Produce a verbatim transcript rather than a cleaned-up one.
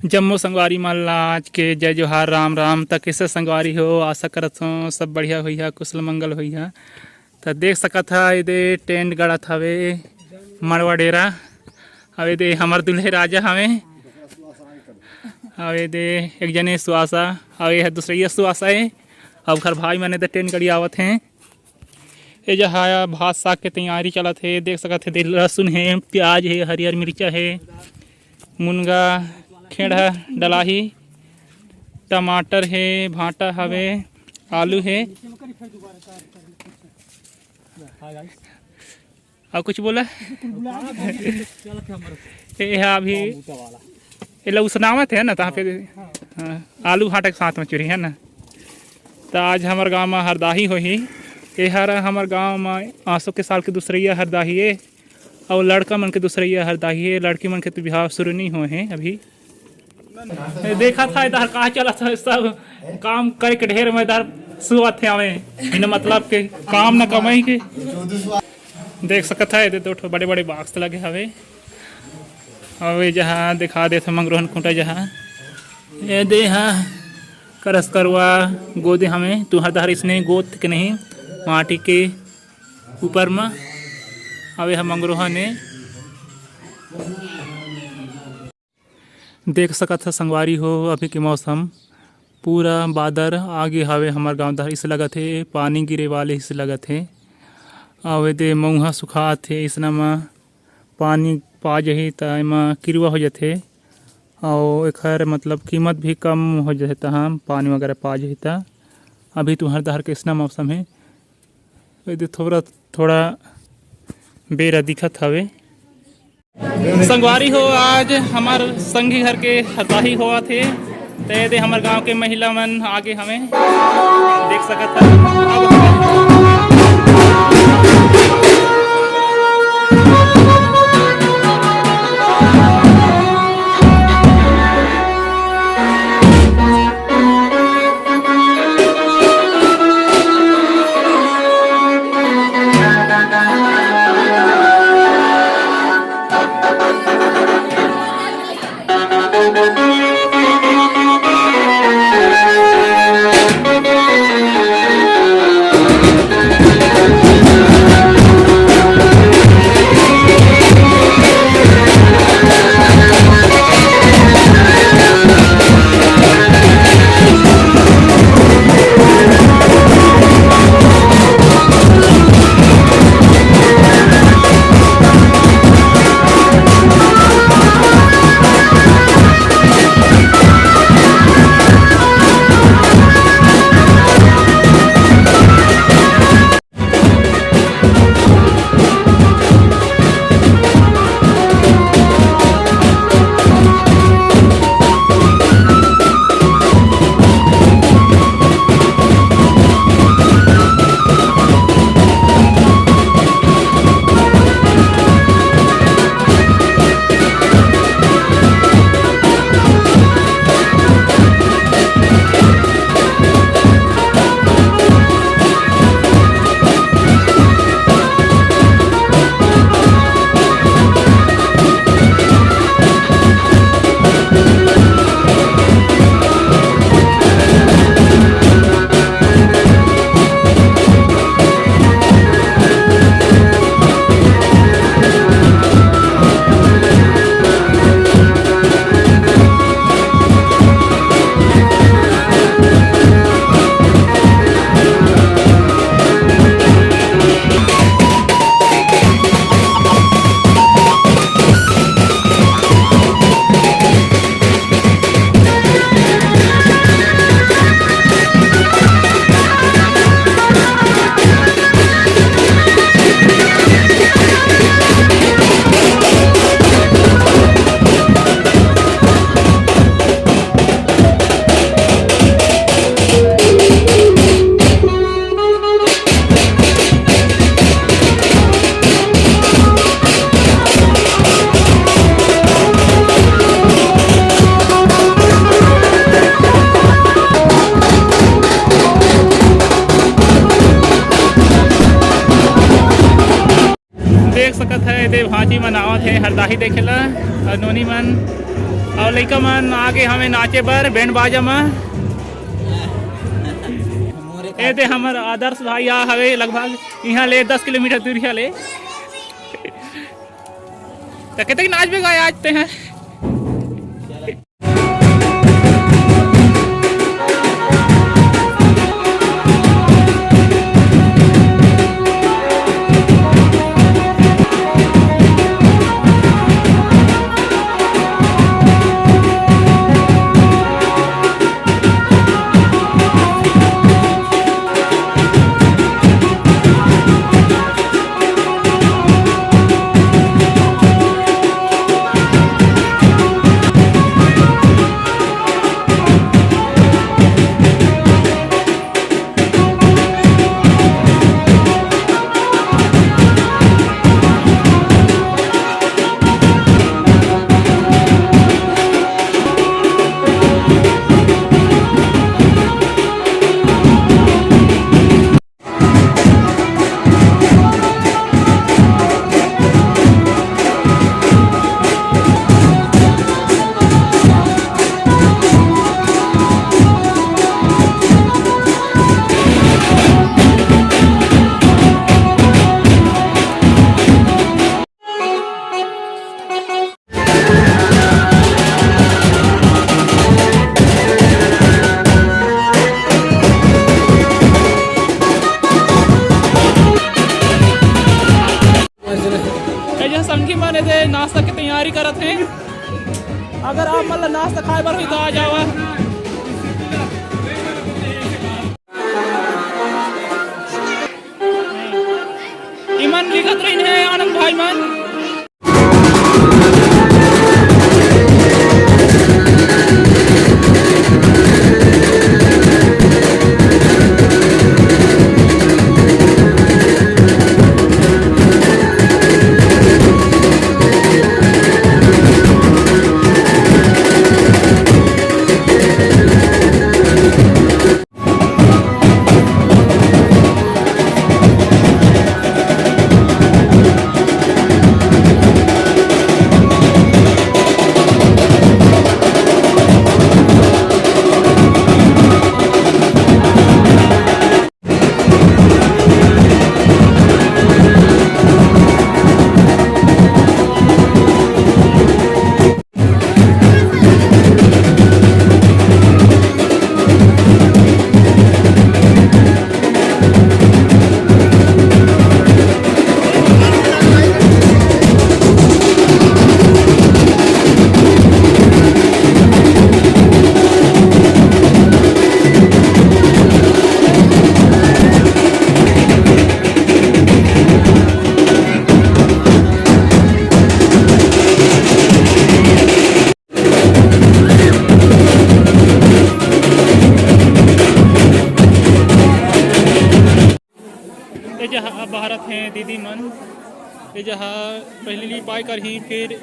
जम्मो संगवारी मन ला आज के जय जोहार, राम राम। त कइसे संगवारी हो? आशा करत हों सब बढ़िया होइहा, कुशल मंगल होइहा। त देख सकत हा, एदे टेंट गड़त हवे, मड़वा डेरा। अउ एदे हमर दुल्हे राजा हवे, अउ एदे एक जने सुवासा, अउ ये दूसरइया सुवासा हे, अउ घर भाई मन एदे टेंट गड़ी आवत हे। ए जहाँ भात साग के तैयारी चलत हे, देख सकत हे, दे लहसुन हे, प्याज हे, हरियर मिर्चा हे, मुनगा, खेड़ा डलाही, टमाटर हे, भांटा हवे, आलू हे। अउ कुछ बोला? ए हा अभी एला उसनावत हे ना, तहाँ पे, हाँ, आलू भांटा के साथ में चुरी हे ना। त आज हमर गांव म हरदाही होही। एहर हमर गांव म आसो के साल के दूसरइया हरदाही ए, अउ लड़का मन के दूसरइया हरदाही ए। लड़की मन के तो बिहाव शुरू नइ होए हे अभी। देखत हा, इधर का चलत हे, सब काम करे के ढेर में इधर सुअत हे, हमें बिना मतलब के काम न कमाई के। देख सकत हा, एदे दो ठो बड़े-बड़े बॉक्स लगे हवे। अउ ए जहाँ दिखा देत हे मंगरोहन खूंटा जहाँ। एदे हा करस करवा गोदे हवे, तुंहर डहर इसने गोद के नहीं, माटी के ऊपर म। अउ ए हा मंगरोहन ए। देख सकत ह संगवारी हो, अभी के मौसम पूरा बादर आगे हवे हमर गांव डहर, अइसे लगत हे पानी गिरे वाले अइसे लगत हे। अउ एदे मउहा सुखात हे, अइसना म पानी पा जही त एमा किरवा हो जथे, अउ एखर मतलब कीमत भी कम हो जथे, तहाँ पानी वगैरह पा जही त। अभी तुंहर डहर के अइसना मौसम हे, एदे थोड़ा थोड़ा बेरा दिखत हवे। संगवारी हो, आज हमर संगी घर के हरदाही होवत हे, त एदे हमर गांव के महिला मन आगे हवे, देख सकत हव। देख सकत हे, एदे भांजी मन आवत हे हरदाही देखे ला, अउ नोनी मन अउ लइका मन आगे हवे नाचे बर बैंड बाजा म। ए दे हमर आदर्श भाई आ हवे, लगभग इहाँ ले दस किलोमीटर दूरिया ले। त कतेक नाचबे गा आज तें ह? ए जे संगी मन एदे नाश्ता के तैयारी करत हे। अगर आप मन ला नाश्ता खाए बर होही त आ जावा। इमन लिखत रहिन हे आनंद भाई मन। ए जहाँ अब भारत हे दीदी मन, ए जहाँ पहली ली पाई कर ही फिर